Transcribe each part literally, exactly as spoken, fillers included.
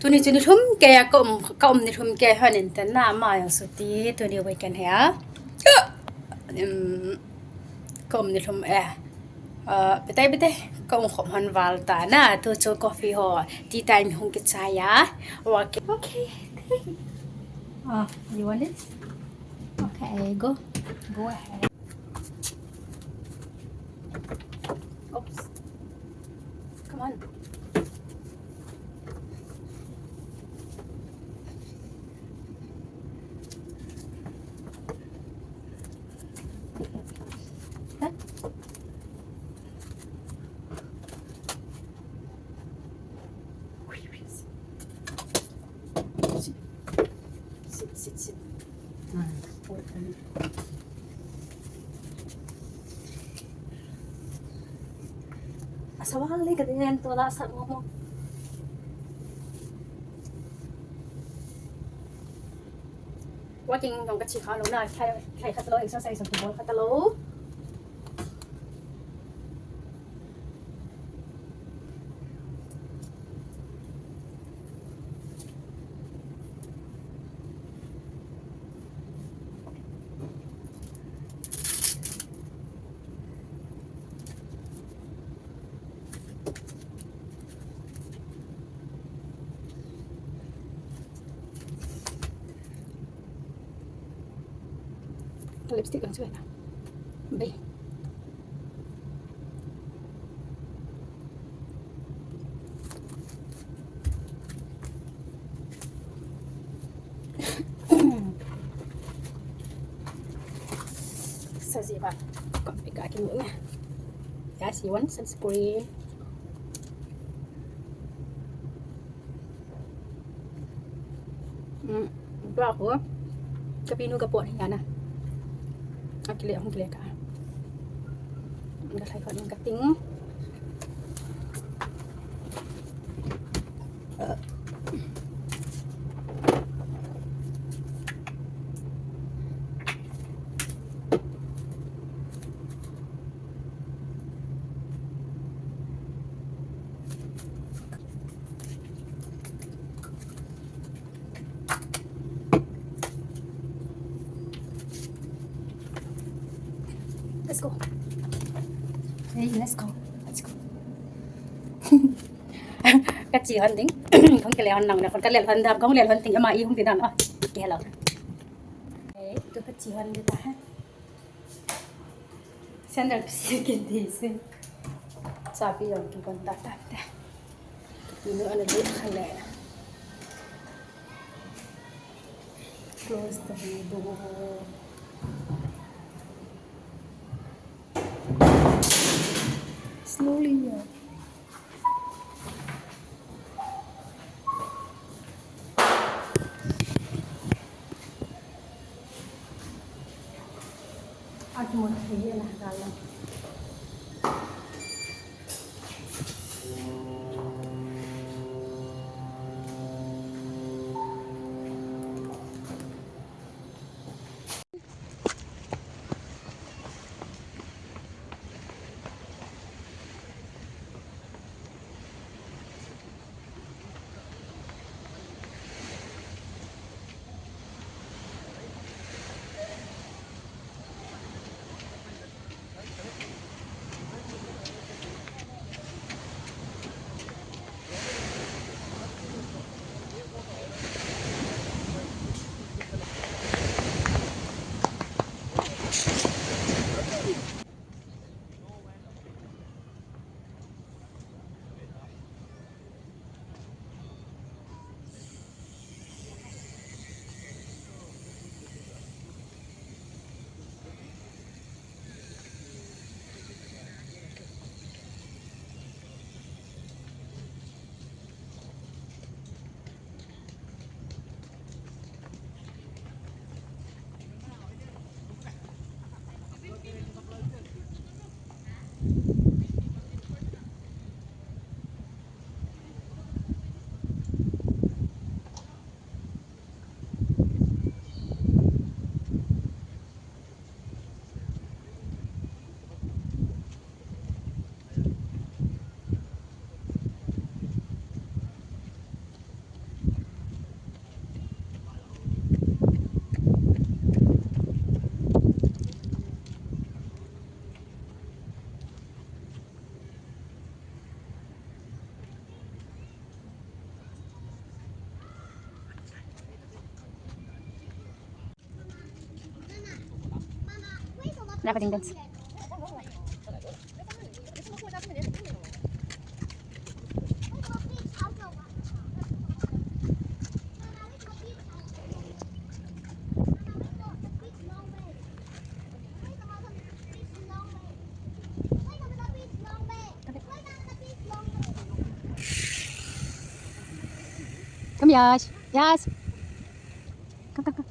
Tuni chu ni lhum kei a ka um, ka um ni lhum kei hon in ten na ma yang suti tuni weekend he a. Um, ka um ni lhum e. Uh, betai betai ka um khop hon val ta na tu chu coffee ho tea time hung kichai a. Okay. Okay. Ah, you want it? Okay, go. Go ahead. Oops. Come on. Sit, sit, sit. Asa wal le ka din to la sa mo mo. Walking jong ka chi kha lou na, khai, khai kha talou, exercise jong ki bol kha talou. Lipstick ang suwena. Bay. Sa siya ba? Kampika akin mo niya. Yes, you want sunscreen? Hmm, tua ko. Kapinu ka pot hiya na. Akile, akile ka. Ka thai ko ka ting. Let's go. Hey, let's go. Let's go. Ka chi hon ding. Kong ke le hon nang na, kong ka le hon dam, kong le hon ting, ama i hung tin hon. Oh, ke hello. Hey, tu ka chi hon ding ta hai. Sandal pisi ke ding se. Sabi yong tu kon ta ta ta. Inu ana ding khale. Close the door. Slowly, yeah. Aji mo thei na ka la. Rapat ding dance. Come, Yash. Yash. Come, come, come.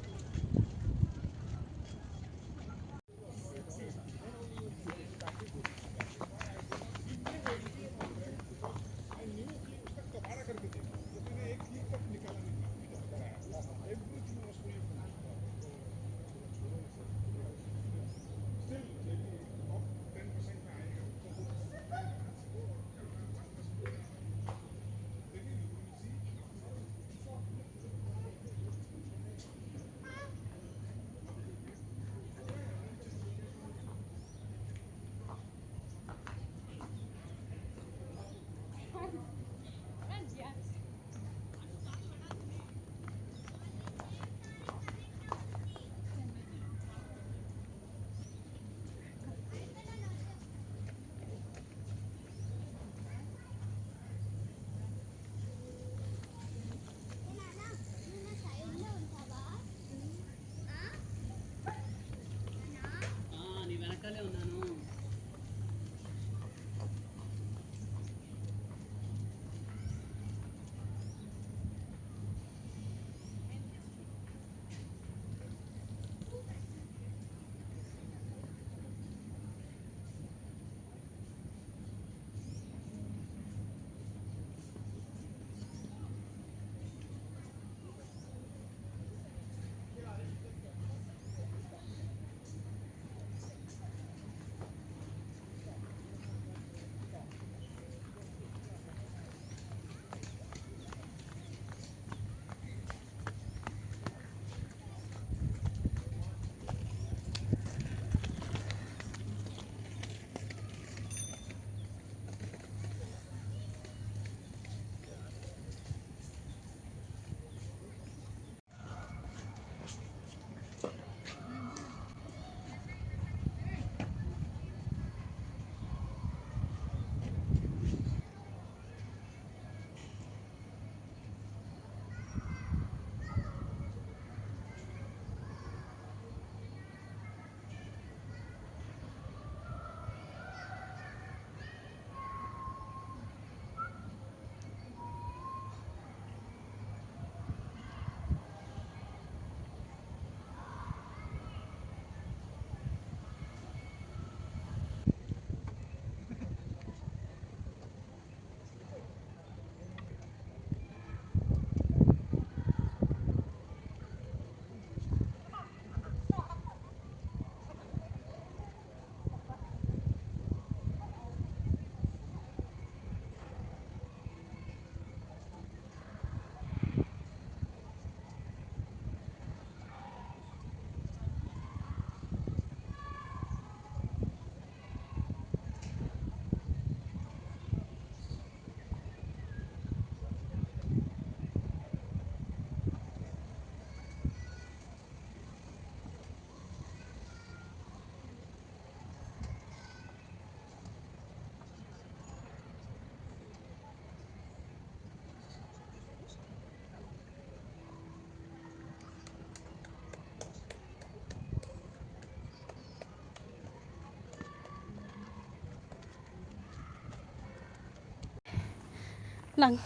Lang.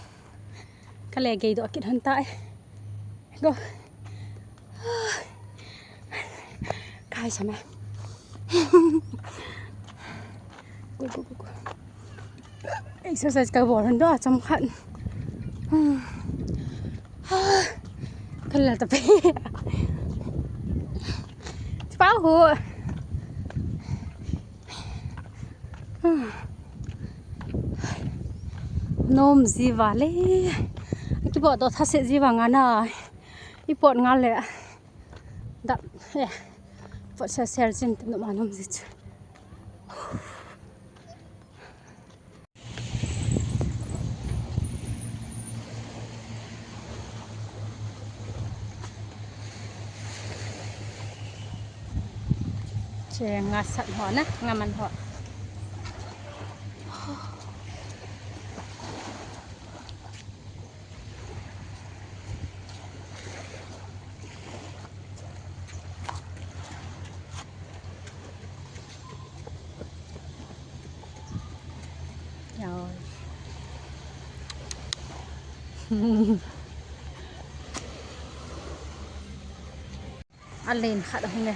Kale gei doh kit hon tai. Go. Kai sama. Go, go, go, go. Exercise ka bol hon doh chomkhat. Kala ta pe. Pau ho. Nom ji vale. Kibot doh thase ji vang ana. I pot nga le. Dap, eh. Pot ser ser jin te nom a nom ji chu. Nga sat ho na, nga man ho. Alen khat ahung e.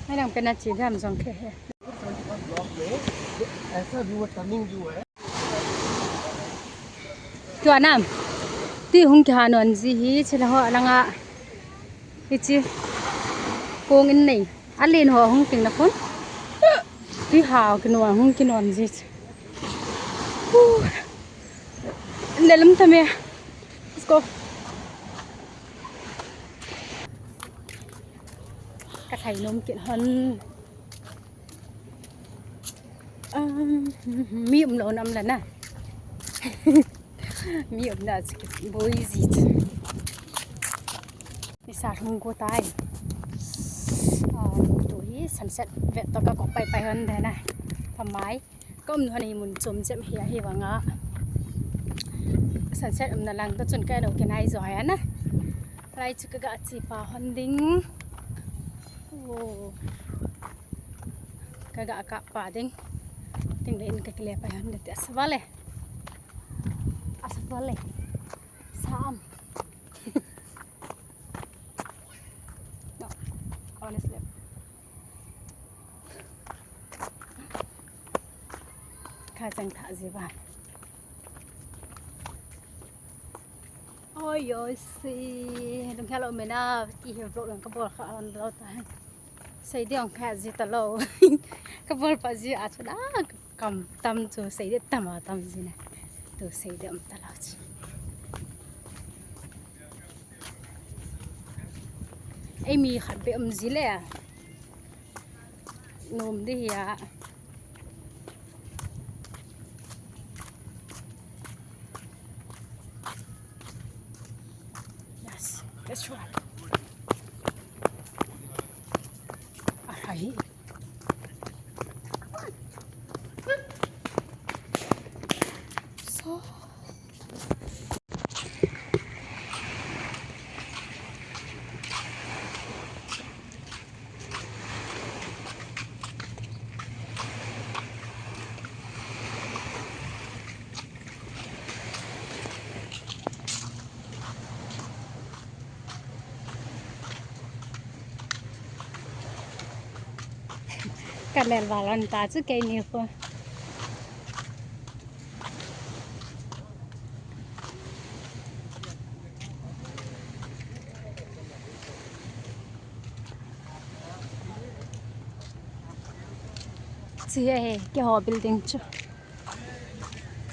Hai nang pena chi dam jong khe he. ऐसा व्यू है, turning view है। Tua nam. Tui hung kiha non ji hi chila ho langa. Hichi. Kong in nei. Alen ho hung ting na khun. Tui ha kinon hung kinon ji. Lelam tame. Let's go. Ka thai nom kin hon. Um, mi um lo nam la na. Mi um na chu kiboi ji chu. Nisa hung go tai. Um, tu hi sunset vet to ka ko pai pai hon de na. Pamai. Ka um nu hon hi mun chom chem hi ahi vanga. Sunset umna lang to chun ka lo kinai jo hai na. Lai chu ka ga chi pa hon ding. Oh. Ka ga kap pa ding. Ting le in ka kile pa hon de te asvale. Asvale. Sam. No. Honestly. Kha chang tha ji ba. Oi, oi, si. Lung hello mena. Ti he vlog lang ka bol kha on lo ta. Sei ding kha ji ta lo. Ka bol pa ji a chu da kam tam chu sei de tam a tam ji na. Tu sei de um ta lo chi. Ei mi khat be um ji le. Nom di hi a. Yes, that's right. Alright. So. Ka lel val an ta chu kei ni ko. Chi he, keiho building chu.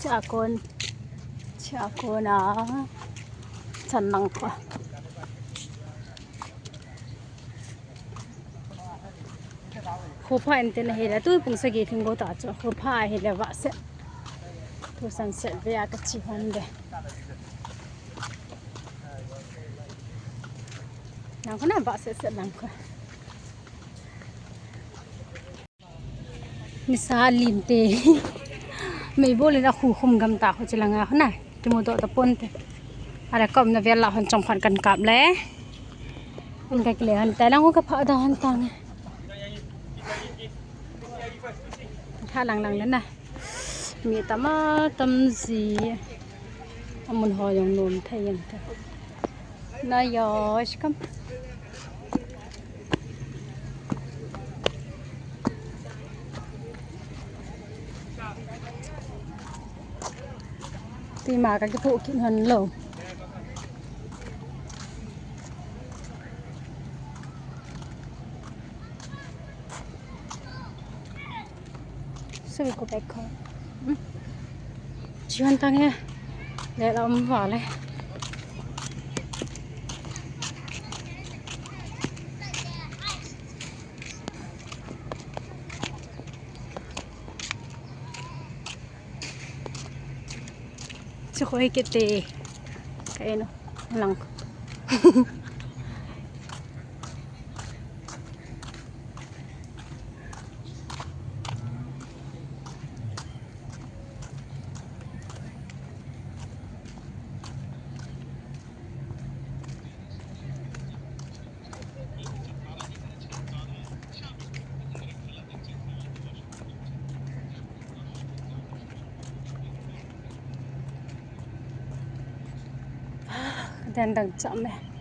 Cha kon, cha kon a, chan lang ko. Khopha in tin ahile, tu pung sagi thing go ta chu. Khopha ahile vahset. Tu sunset ve a ka chi hon de. Lang ko na vahset set lang ko. Nisa lim te. Mei bol in a khu khum gam ta khu chi langa khu na. Kimu doh ta pon te. Ara ka umna vel la hon chomkhat kan kap le. Hon ka kile hon ta lang ka pha da hon tang. Tha lang lang le na. Mi tam a tam ji. Amun ho jong nom thei jeng te. Na yo, shikam. Tui ma ka kipu kin hon lo. So we go back home. Hmm? Chiwan tang he. Le la um va le. Hoi kiti. Kaino. Lang. Dendang cham e.